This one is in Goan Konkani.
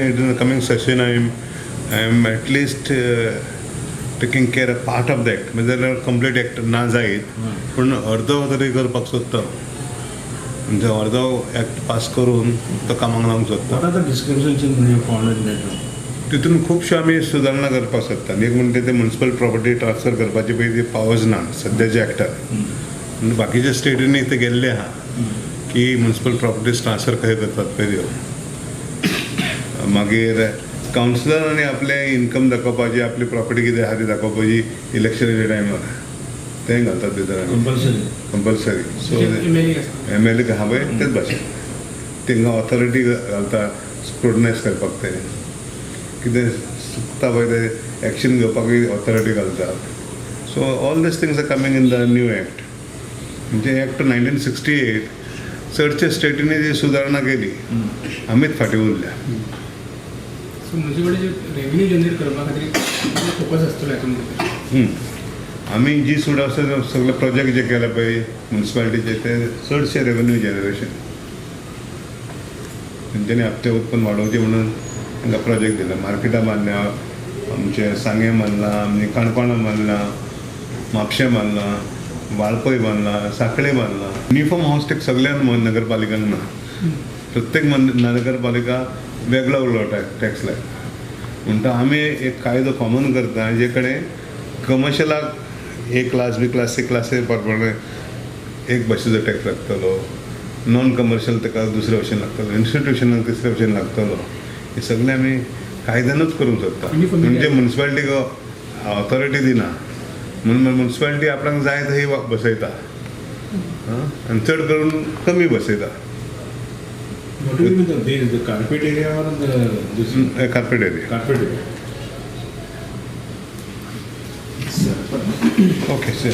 In the coming session I am at least taking care a part of the act. म्हणजे जाल्यार कंप्लीट एक्ट ना जायत पूण अर्दो तरी करपाक सोदता, म्हणजे अर्दो एक्ट पास करून तो कामाक लावंक सोदता. What are the discrepancies you found in that? तितून खुबश्यो आमी सुदारणा करपाक सोदता. एक म्हणटा ते म्युनिसिपल प्रॉपर्टी ट्रान्सफर करपाची पळय ती पावर्स ना सद्याच्या एक्टार. बाकीच्या स्टेटींनी ते गेल्ले आहा की म्युनिसिपल प्रॉपर्टीज ट्रान्सफर कशें करतात पळय त्यो. मागीर कावन्सिलरांनी आपलें इन्कम दाखोवपाची, आपली प्रॉपर्टी कितें आहा ती दाखोवपाची इलेक्शनाच्या टायमार तें घालतात भितर कंपल्सरी. कंपल्सरी. सो MLA आहा पळय तेच भाशेन तांकां ऑथॉरिटी घालता स्क्रुटनायज करपाक, तें कितें चुकता पळय तें एक्शन घेवपाकूय ऑथॉरिटी घालतात. So all these things are coming in the new act. म्हणजे एक्ट 1968 चडशे स्टेटींनी जी सुदारणा केली, आमीच फाटीं उरल्या. सो म्युनिसिपालिटी रेव्हेन्यू जनरेट करपा खातीर फोकस आसतलो हातूंत भितर. आमी जी सुद्दां सगळे प्रोजेक्ट जे केले पळय म्युनिसिपालिटीचे ते चडशे रेव्हेन्यू जनरेशन, तेंच्यांनी आपलें उत्पन्न वाडोवचें म्हणून तांकां प्रोजेक्ट दिला. मार्केटां बांदल्या, आमचें सांगें बांदलां, आमचें काणकोणा बांदलां, म्हापशें बांदलां, वाळपय बांदलां, सांखळे बांदलां. युनिफॉर्म हावस टॅक्स सगळ्या नगरपालिकांक ना, प्रत्येक नगरपालिका वेगळो वेगळो टॅक्स लायता. म्हणटा आमी एक कायदो कॉमन करता जे कडेन कमर्शियलाक A class, B class, C class प्रमाणे एक भाशेचो टॅक्स लागतलो, नॉन कमर्शियल ताका दुसरे भशेन लागतलो, इन्स्टिट्युशनाक तिसरे भशेन लागतलो. हे सगळें आमी कायद्यानूच करूंक सोदता. म्हणजे म्युनिसिपालिटीक ऑथॉरिटी दिना म्हणून म्युनिसिपालिटी आपणाक जाय थंय बसयता आनी चड करून कमी बसयता. What do you mean the carpet area or the this? Carpet area. Carpet area. Okay, sir.